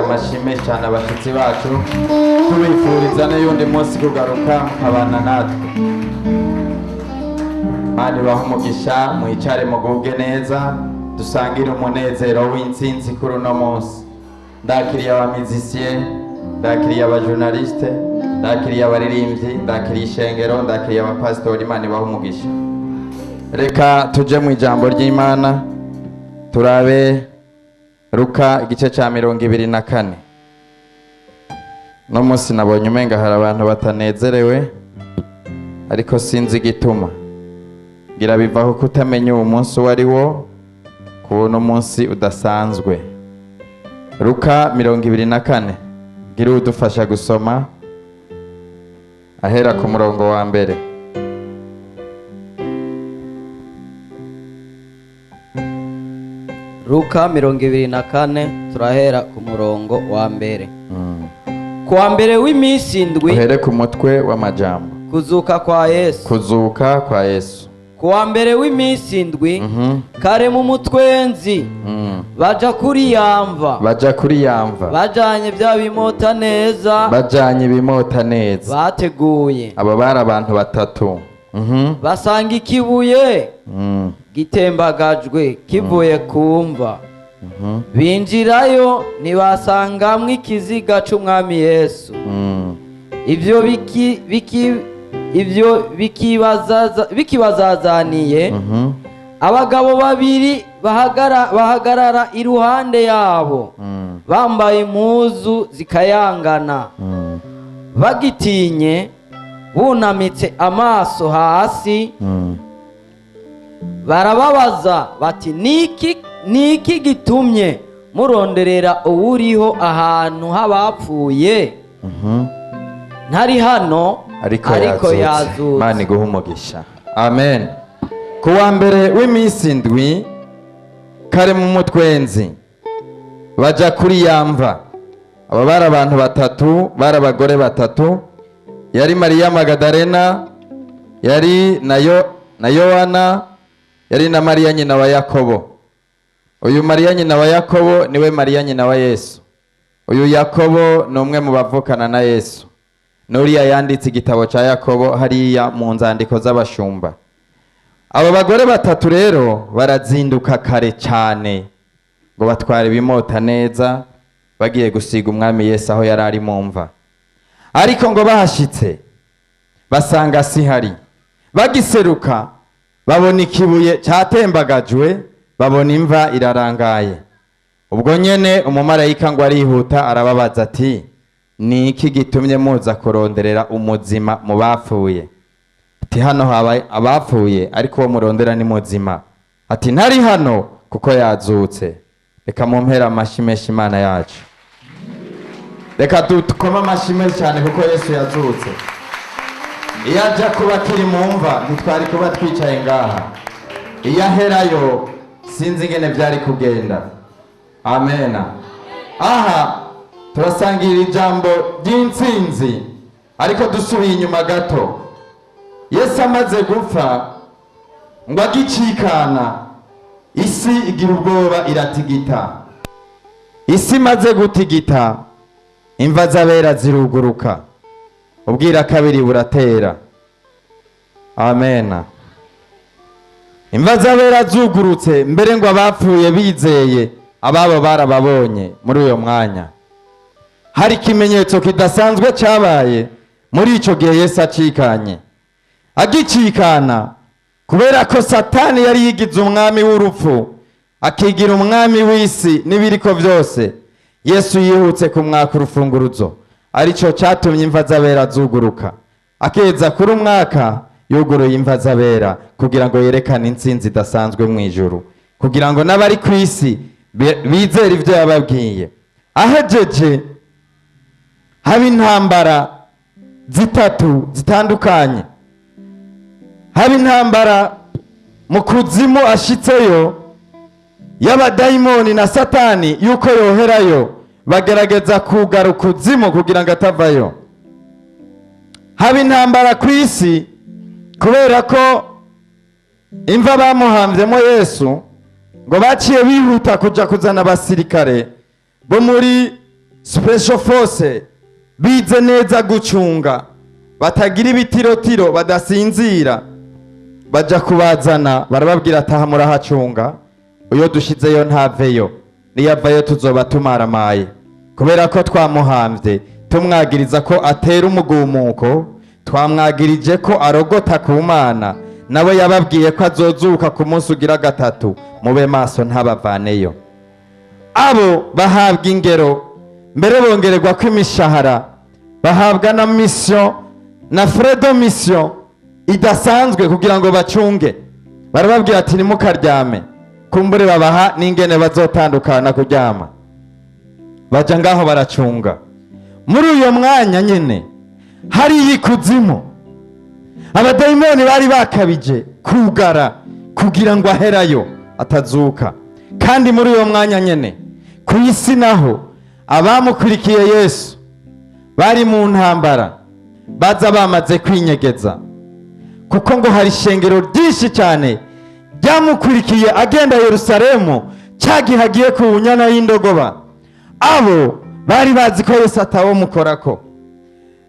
Amashimwe cyane abashyitsi bacu, tubifuriza n'uyundi munsi kugaruka mukabana natwe. Imana ibahe umugisha. Mwicare mugubwe neza, dusangire umunezero w'intsinzi kuri uno munsi. Ndakiriye abamizisiye, ndakiriye abajournaliste, ndakiriye abaririmbyi, ndakiriye ishengero, ndakiriye abapasitori. Imana ibahe umugisha. Reka tuje mu ijambo ry'Imana, turabe Luka igice cya 24. No munsi nabonye umenga hari abantu batanezerewe, ariko sinzi igituma. Ngira bivaho kutamenya uwo munsi uwo ari wo, kubona umunsi udasanzwe. Luka 24, gira udufasha gusoma ahera ku murongo wa mbere. Luka 24, turahera ku murongo wa mbere. Ku wa mbere w'iminsi indwi. Uhere ku mutwe w'amajambo. Kuzuka kwa Yesu. Kuzuka kwa Yesu. Ku wa mbere w'iminsi indwi, kare mu mutwenzi, baja kuri yamva. Baja kuri yamva. Bajanye bya bimota neza. Bajanye ibimota neza. Bateguye. Abo bari abantu batatu. Basanga ikibuye gitembagajwe kivuye ku mva. Binjirayo, ntibasangamwo ikiziga c'umwami Yesu. Ivyo bikibazazaniye, abagabo babiri bahagarara iruhande yabo, bambaye impuzu zikayangana. Bagitinye, bunamitse amaso hasi, barababaza bati: Niki gitumye muronderera uwuriho ahantu h'abapfuye? Ntari hano, ariko, ariko yazutse. Yazutse. Imana iguhe umugisha, amen. Ku wa mbere w'iminsi indwi, kare mu mutwenzi, baja kuri yamva. Aba bari abantu batatu, bari abagore batatu: yari Mariya Magadarena, yari na Yohana, yari na Mariya nyina wa Yakobo. Uyu Mariya nyina wa Yakobo niwe Mariya nyina wa Yesu. Uyu Yakobo ni umwe mu bavukana na Yesu, n'uriya yanditse igitabo cya Yakobo hariya mu nzandiko z'abashumba. Abo bagore batatu rero barazinduka kare cyane ngo batware ibimota neza, bagiye gusiga umwami Yesu aho yari ari mu mva. Ariko ngo bahashitse basanga sihari. Bagiseruka babona ikibuye cyatembagajwe, babona imva irarangaye. Ubwo nyene umumarayika ngo arihuta arababaza ati: "Ni iki gitumye muza kuronderera umuzima mu bapfuye?" Ati: "Hano haba abapfuye, ariko uwo murondera ni muzima." Ati: "Ntari hano kuko yazutse." Reka mumpera amashyi menshi Imana yacu. Reka dukome amashyi menshi cyane kuko Yesu yazutse. Iyo ajya kuba akiri mu mva, ntitwari kuba twicaye ngaha. Iyo aherayo, sinzi ingene byari kugenda. Amena. Aha turasangira ijambo ry'intsinzi, ariko dusubiye inyuma gato, Yesu amaze gupfa, ngo agicikana, isi igira ubwoba, iratigita. Isi imaze gutigita, imva z'abera ziruguruka, ubwira kabiri buratera. Amena. Imva z'abera zugurutse, mbere ngo abapfuye bizeye ababo barababonye. Muri uyo mwanya hari ikimenyetso kidasanzwe cyabaye muri icyo gihe Yesu acikanye. Agicikana, kubera ko Satani yari yigize umwami w'urupfu, akigira umwami w'isi n'ibiriko byose, Yesu yihutse kumwaka urufunguruzo, aricyo cyatumye imva z'abera zuguruka. Akeza kuri umwaka yuguruye imva z'abera kugira ngo yerekane intsinzi idasanzwe mu ijuru, kugira ngo n'abari ku isi bizere ibyo yababwiye. Ahejeje, haba intambara zitatu zitandukanye. Haba intambara mu kuzimu ashitseyo y'abadayimoni na Satani, yuko yoherayo, bagerageza kugara ukuzimu kugira ngo atavayo. Haba intambara ku isi kubera ko imva bamuhambyemo Yesu, ngo baciye bihuta kuja kuzana abasirikare bo muri Special force bize neza gucunga, batagira ibitirotiro, badasinzira. Baja kubazana, barababwira: "Ataha murahacunga, uyo dushizeyo ntaveyo, niyavayo tuzoba tumaramaye, kubera ko twamuhamvye tumwagiriza ko atera umugumuko, twamwagirije ko arogota ku Mana, nawe yababwiye ko azozuka ku munsi ugira gatatu. Mube maso ntabavaneyo." Abo bahabwa ingero, mbere bongererwa ko imishahara, bahabwa na mission na frais de mission idasanzwe kugira ngo bacunge. Barababwira ati: "Ntimukaryame." Kumbure babaha n'ingene bazotandukana kuryama. Baja ngaho baracunga. Muri uyo mwanya nyine, hariya ikuzimu, abadayimoni bari bakabije kugara kugira ngo aherayo atazuka. Kandi muri uyo mwanya nyine, ku isi naho, abamukurikiye Yesu bari mu ntambara, baza bamaze kwinyegeza, kuko ngo hari ishengero ryinshi cyane ryamukurikiye agenda Yerusalemu cya gihe agiye ku nyana y'indogoba. Abo bari bazi ko Yesu atawomukorako.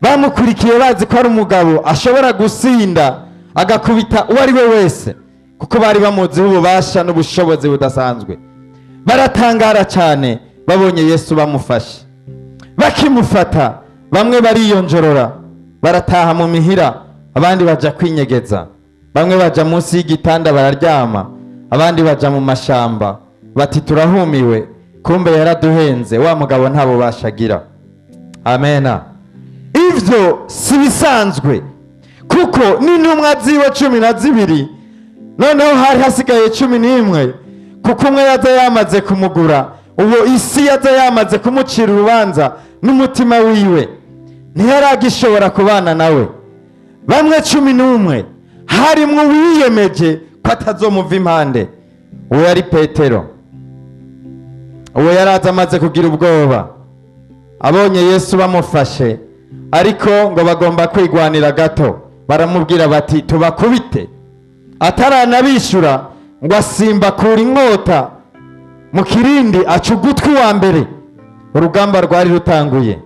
Bamukurikiye bazi ko ari umugabo ashobora gusinda agakubita uwo ari we wese, kuko bari bamuziho ububasha n'ubushobozi budasanzwe. Baratangara cyane babonye Yesu bamufashe. Bakimufata, bamwe bariyonjorora barataha mu mihira, abandi baja kwinyegeza, bamwe baja munsi y'igitanda bararyama, abandi baja mu mashamba, bati: "Turahumiwe, kumbe yaraduhenze, wa mugabo nta bubasha agira." Amena. Ivyo si bisanzwe, kuko n'intumwa ziwe 12, noneho hari hasigaye 11, kuko umwe yaza yamaze kumugura. Uwo isi yaza yamaze kumucira urubanza n'umutima wiwe, ntiyaragishobora kubana nawe. Bamwe 11 harimwo uwiyemeje ko atazomuva impande. Uwo yari Petero. Uwo yaraza amaze kugira ubwoba abonye Yesu bamufashe, ariko ngo bagomba kwigwanira gato. Baramubwira bati: "Tubakubite?" Ataranabishyura, ngo asimba akura inkota mu kirindi, aca ugutwi wa mbere. Urugamba rwari rutanguye,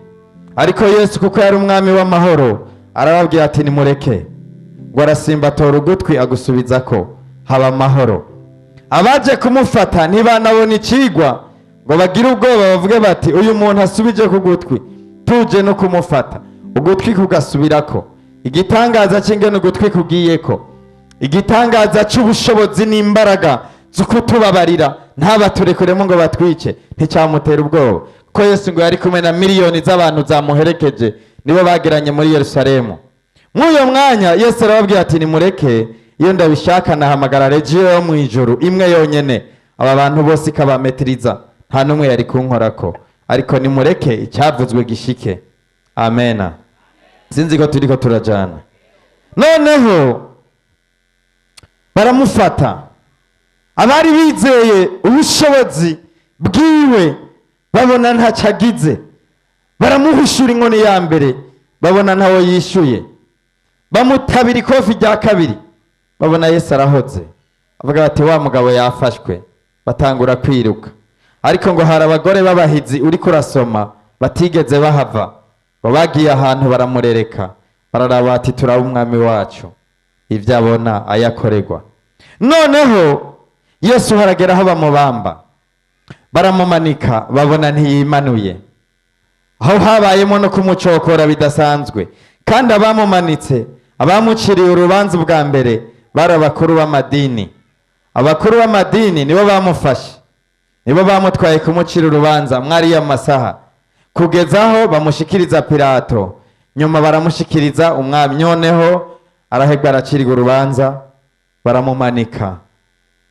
ariko Yesu, kuko yari umwami w'amahoro, arababwira ati: "Nimureke." Ngo arasimba atora ugutwi agusubiza ko, haba amahoro. Abaje kumufata ntibanabona ikigwa ngo bagire ubwoba, bavuge bati: "Uyu muntu asubije ku gutwi, tuje no kumufata ugutwi kugasubirako." Igitangaza cy'ingene ugutwi kugiyeko, igitangaza cy'ubushobozi n'imbaraga zo kutubabarira, ntabaturekuremo ngo batwice, nticyamutera ubwoba, ko Yesu ngo yari kumwe na miliyoni z'abantu zamuherekeje, nibo bageranye muri Yerusalemu. Muri uyo mwanya Yesu arababwira ati: "Nimureke, iyo ndabishaka nahamagara legion yo mu ijuru imwe yonyene, aba bantu bose ikabametiriza, nta n'umwe yari kunkorako, ariko nimureke icyavuzwe gishike." Amena. Sinzi ko turiko turajana. Noneho baramufata. Abari bizeye ubushobozi bwiwe babona ntacyo agize, baramuhishura inkoni ya mbere, babona ntawe yishyuye. Bamutabira ikofi rya kabiri, babona Yesu arahoze. Avuga bati: "Wa mugabo yafashwe." Batangura kwiruka, ariko ngo hari abagore b'abahizi uri kurasoma batigeze bahava, ngo bagiye ahantu baramurereka, bararaba bati: "Turaba umwami wacu ibyo abona ayakorerwa." Noneho Yesu haragera aho bamubamba, baramumanika, babona ntiyimanuye. Aho habayemo no kumucokora bidasanzwe. Kandi abamumanitse, abamuciriye urubanza ubwa mbere, bari abakuru b'amadini. Abakuru b'amadini nibo bamufashe, nibo bamutwaye kumucira urubanza mwariya masaha, kugeza aho bamushikiriza Pilato, nyuma baramushikiriza umwami. Noneho arahebwa, aracirwa urubanza, baramumanika.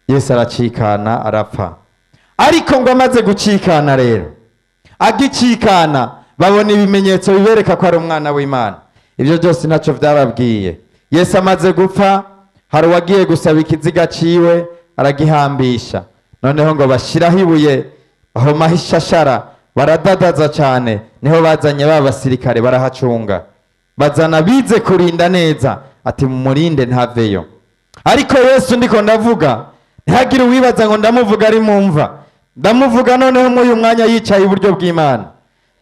Yesu aracikana, arapfa. Ariko ngo amaze gucikana rero, agicikana, babona ibimenyetso bibereka ko ari umwana w'Imana. Ibyo byose ntacyo byababwiye. Yesu amaze gupfa, hari uwagiye gusaba ikiziga ciwe, aragihambisha. Noneho ngo bashyiraho ibuye, bahomaho ishashara, baradadaza cyane. Niho bazanye ba basirikare barahacunga, bazana bize kurinda neza, ati: "Mumurinde ntaveyo." Ariko Yesu ndiko ndavuga, ntihagire uwibaza ngo ndamuvuga ari mu mva. Ndamuvuga noneho muri uyu mwanya yicaye iburyo bw'Imana.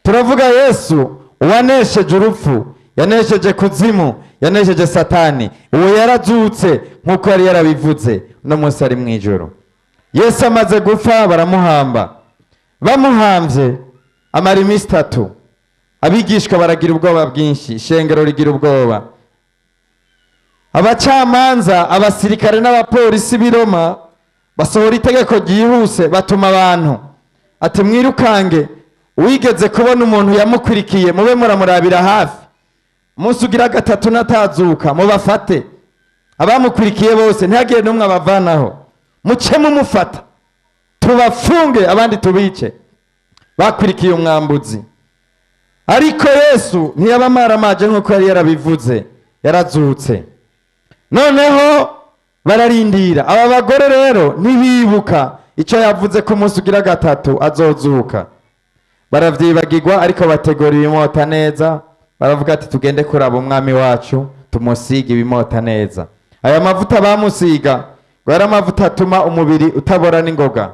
Turavuga Yesu uwanesheje urupfu, yanesheje kuzimu, yanesheje Satani. Uwo yarazutse nk'uko yari yarabivuze, uno munsi ari mu ijoro. Yesu amaze gupfa baramuhamba. Bamuhambye amara iminsi 3, abigishwa baragira ubwoba bwinshi, ishengero rigira ubwoba. Abacamanza, abasirikare n'abapolisi b'i Roma basohora itegeko ryihuse, batuma abantu ati: "Mwirukange, wigeze kubona umuntu yamukurikiye, mube muramurabira hafi. Umunsi ugira gatatu natazuka mubafate, abamukurikiye bose, ntihagire n'umwe abavanaho, muce mumufata tubafunge, abandi tubice." Bakurikiye umwambuzi, ariko Yesu ntiyabamaramaje nk'uko yari yarabivuze, yarazutse. Noneho bararindira. Aba bagore rero ntibibuka icyo yavuze ko umunsi ugira gatatu azozuka, baravyibagirwa. Ariko bategura ibimota neza, baravuga ati: "Tugende kuraba umwami wacu, tumusige ibimota neza." Aya mavuta bamusiga ngo yari amavuta atuma umubiri utabora n'ingoga.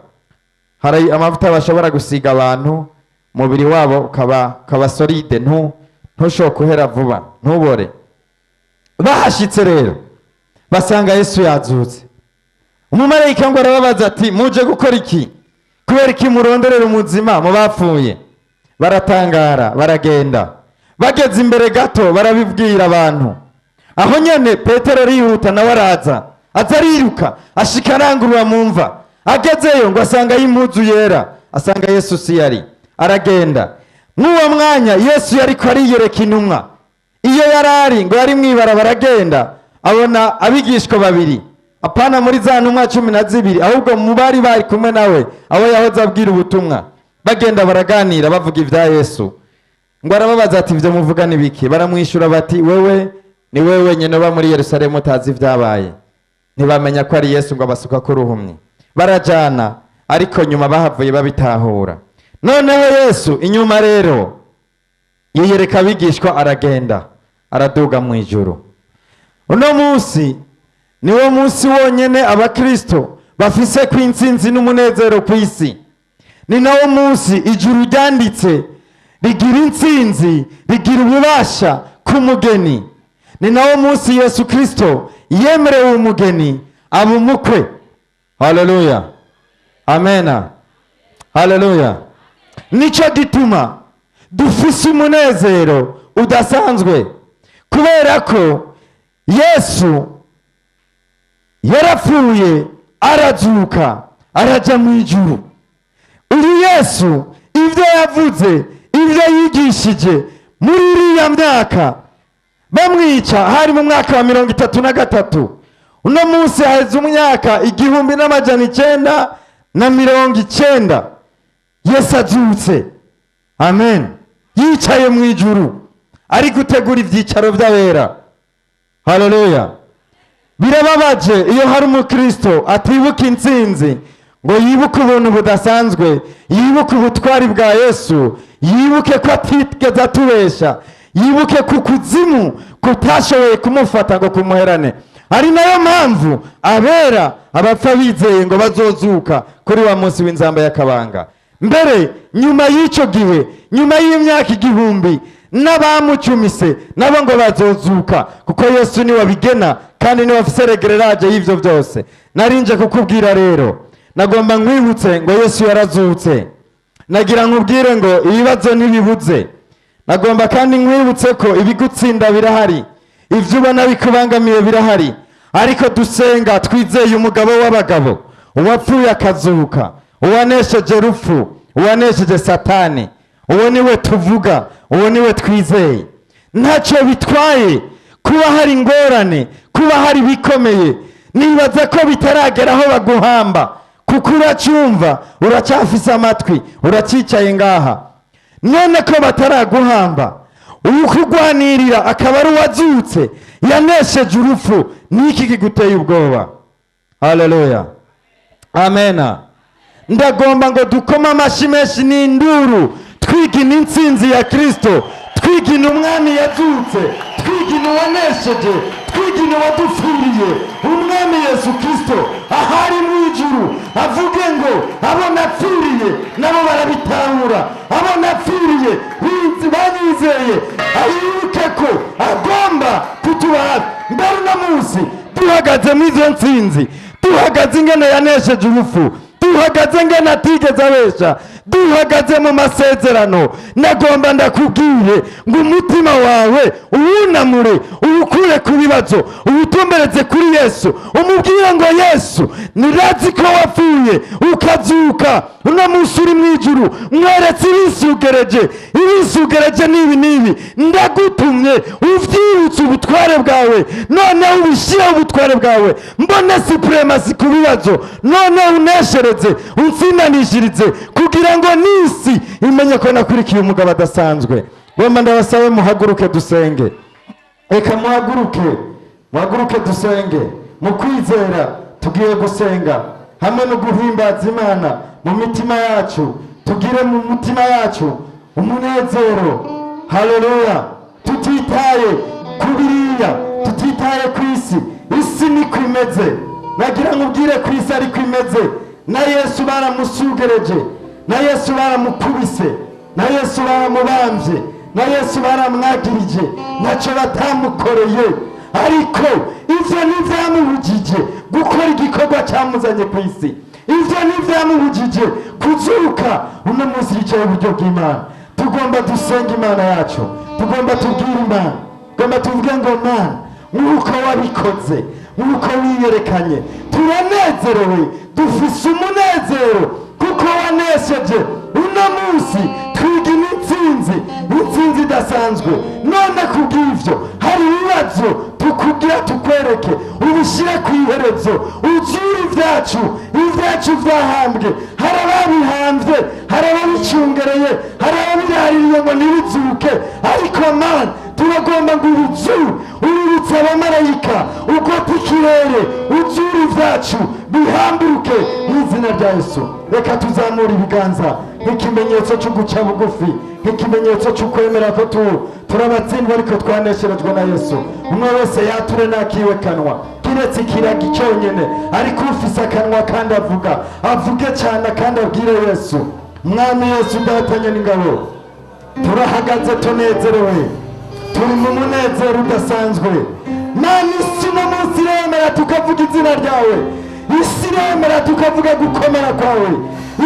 Hari amavuta bashobora gusiga abantu, umubiri wabo ukaba solide, ntushobore guhera vuba, ntubore. Bahashitse rero basanga Yesu yazutse. Umumarayika ngo arababaza ati: "Muje gukora iki? Kubera iki muronderera umuzima mu bapfuye?" Baratangara, baragenda. Bageze imbere gato barabibwira abantu. Aho nyene Petero arihuta, nawe araza, aza ariruka, ashika arangurura mu mva. Agezeyo ngo asanga y'impuzu yera, asanga Yesu si yari, aragenda. Mw'uwo mwanya Yesu yariko ariyereka intumwa iyo yari ari, ngo yari mw'ibarabara agenda, abona abigishwa babiri, apana muri za ntumwa 12, ahubwo mu bari bari kumwe nawe, abo yahoze abwira ubutumwa, bagenda baraganira, bavuga ibya Yesu. Ngo arababaza ati: "Ibyo muvuga ni biki?" Baramwishyura bati: "Wewe ni wewe wenyine uba muri Yerusalemu utazi ibyabaye?" Ntibamenya ko ari Yesu. Ngo abasuka ko uruhumyi, barajana, ariko nyuma bahavuye babitahura. Noneho Yesu inyuma rero yiyereka abigishwa, aragenda, araduga mu ijuru. Uno munsi niwo munsi wonyene abakristo bafise ku intsinzi n'umunezero ku isi. Ni nawo munsi ijuru ryanditse rigira intsinzi, rigira ububasha ku mugeni. Ni nawo munsi Yesu Kristo yemerewe umugeni, aba umukwe. Haleluya, amena, haleluya. Nicyo gituma dufise umunezero udasanzwe, kubera ko Yesu yarapfuye, arazuka, araja mu ijuru. Uyu Yesu, ibyo yavuze, ibyo yigishije muri iriya myaka, bamwica hari mu mwaka wa 33. Uno munsi haheze umyaka 1990 Yesu azutse, amen, yicaye mu ijuru, ari gutegura ibyicaro by'abera. Haleluya. Birababaje iyo hari umukristo atibuka intsinzi, ngo yibuke ubuntu budasanzwe, yibuke ubutwari bwa Yesu, yibuke ko atigeze atubesha, yibuke ku kuzimu kutashoboye kumufata ngo kumuherane. Ari nayo mpamvu abera abapfa bizeye ngo bazozuka kuri wa munsi w'inzamba y'akabanga. Mbere nyuma y'icyo gihe, nyuma y'imyaka 1000, n'abamucumise nabo ngo bazozuka, kuko Yesu niwe abigena kandi niwe afise réglage y'ivyo byose. Narinje kukubwira rero, nagomba nkwibutse ngo Yesu yarazutse. Nagira nkubwire ngo ibibazo ntibibuze. Nagomba kandi nkwibutse ko ibigutsinda birahari, ibyo ubona bikubangamiye birahari, ariko dusenga twizeye umugabo w'abagabo, uwapfuye akazuka, uwanesheje rupfu, uwanesheje Satani. Uwo niwe tuvuga, uwo niwe twizeye. Ntacyo bitwaye kuba hari ingorane, kuba hari ibikomeye. Nibaza ko bitaragera aho baguhamba, kuko uracyumva, uracyafise amatwi, uracyicaye ngaha. None ko bataraguhamba, uwukugwanirira akaba ari uwazutse, yanesheje urupfu, niki kiguteye ubwoba? Haleluya, amena. Ndagomba ngo dukome amashyi menshi n'induru, twigina intsinzi ya Kristo, twigina umwami yazutse, twigina uwanesheje. Twigine wadupfiriye, Umwami Yesu Kirisito, ahari mu ijuru avuge ngo: "Abo napfiriye nabo barabitahura, abo napfiriye banyizeye." Ayibuke ko agomba kutuba hafi. Mbere uno munsi duhagaze muri izo ntsinzi, duhagaze ingene yanesheje urupfu, duhagaze ngene atigeze abesha, duhagaze mu masezerano, nagomba ndakubwire ngo umutima wawe uwunamure, uwukure ku bibazo, uwutumbereze kuri Yesu. Umubwire ngo: "Yesu, nirazi ko wapfuye ukazuka, uno munsi uri mu ijuru. Mweretse ibisugereje, ibisugereje n'ibi n'ibi. Ndagutumye uvyibutse ubutware bwawe, noneho ubishyireho ubutware bwawe, mbone supremacy ku bibazo, noneho uneshereze, unsindanishirize, kugira ngo n'isi imenye ko nakurikiye umugabo adasanzwe." Ngomba ndabasabe muhaguruke dusenge. Reka muhaguruke, muhaguruke dusenge mu kwizera. Tugiye gusenga hamwe no guhimbaza Imana mu mitima yacu. Tugire mu mitima yacu umunezero. Haleluya! Tutitaye ku biriya, tutitaye ku isi. Isi niko imeze. Nagira ngo ubwire ku isi ariko imeze. Na Yesu baramusugereje, na Yesu baramukubise, na Yesu baramubambye, na Yesu baramwagirije, ntacyo batamukoreye. Ariko ivyo ntivyamubujije gukora igikorwa cyamuzanye ku isi. Ivyo ntivyamubujije kuzuka. Uno munsi yicaye iburyo bw'Imana. Tugomba dusenga Imana yacu, tugomba tubwire Imana, tugomba tuvuge ngo: "Mana, nk'uko wabikoze, nk'uko wiyerekanye, turanezerewe, dufise umunezero kuko wanesheje. Uno munsi twiga intsinzi, intsinzi idasanzwe. None kubw'ivyo hari ibibazo tukugira tukwereke, ubishyire ku iherezo, uzure ibyacu, ibyacu byahambwe. Hari ababihambye, hari ababicungereye, hari ababiraririye ngo ntibizuke. Ariko Mana, turagomba ngo ubizure, ururutse abamarayika, ugote ikirere, uzure ibyacu, bihamburuke mu izina rya Yesu." Reka tuzamure ibiganza nk'ikimenyetso cyo guca bugufi, nk'ikimenyetso cyo kwemera ko turabatsindwa ariko twanesherejwe na Yesu. Umwe wese yature n'akiwe kanwa, kiretse ikiragi cyonyine. Ariko ufise akanwa kandi avuga, avuge cyane kandi abwire Yesu. Mwami Yesu, Ndatanye n'ingabo, turahagaze tunezerewe, turi mu munezero udasanzwe. Mana, isi uno munsi iremera tukavuga izina ryawe, isi iremera tukavuga gukomera kwawe,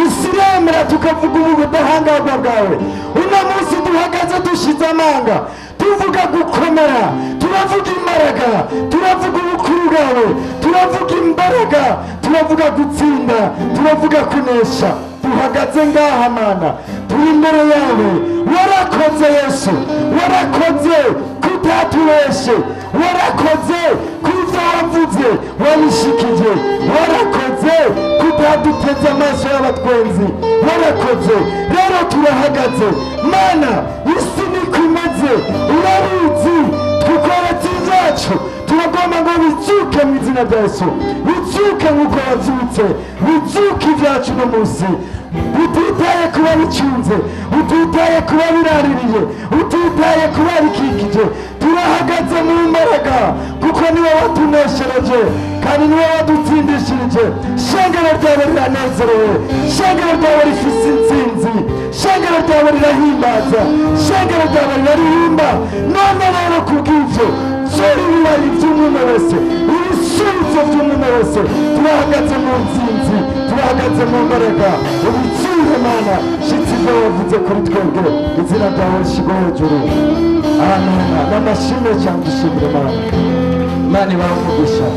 isi iremera tukavuga ubu budahangarwa bwawe. Uno munsi duhagaze dushize amanga, tuvuga gukomera, turavuga imbaraga, turavuga ubukuru bwawe, turavuga imbaraga, turavuga gutsinda, turavuga kunesha. Duhagaze ngaha Mana, turi imbere yawe. Warakoze Yesu, warakoze kutatubeshe, warakoze kubyo wavuze wabishikije, warakoze kutaduteze amaso y'abatwenzi, warakoze. Rero turahagaze Mana, isi niko imeze, urabizi. Tukweretse ibyacu, turagomba ngo bizuke mu izina rya Yesu, bizuke nk'uko wazutse, bizuke ibyacu uno munsi, utitaye kuba bicunze, utitaye kuba biraririye, utitaye kuba bikikije. Turahagaze mu mbaraga kuko niwe watuneshereje kandi niwe wadutsindishirije. Shengero ryawe riranezerewe, shengero ryawe rifise intsinzi, shengero ryawe rirahimbaza, shengero ryawe riraririmba. None rero kubw'ivyo, zora ibibabi by'umwe wese, ibisubizo by'umwe wese. Turahagaze mu ntsinzi, turahagaze mu mbaraga. Ubitsure Mana, shitsi ibyo wavuze kuri twebwe. Izina ryawe rishyirwe hejuru. Amen. N'amashimwe cyane, dushimire Imana. Imana ibahe umugisha.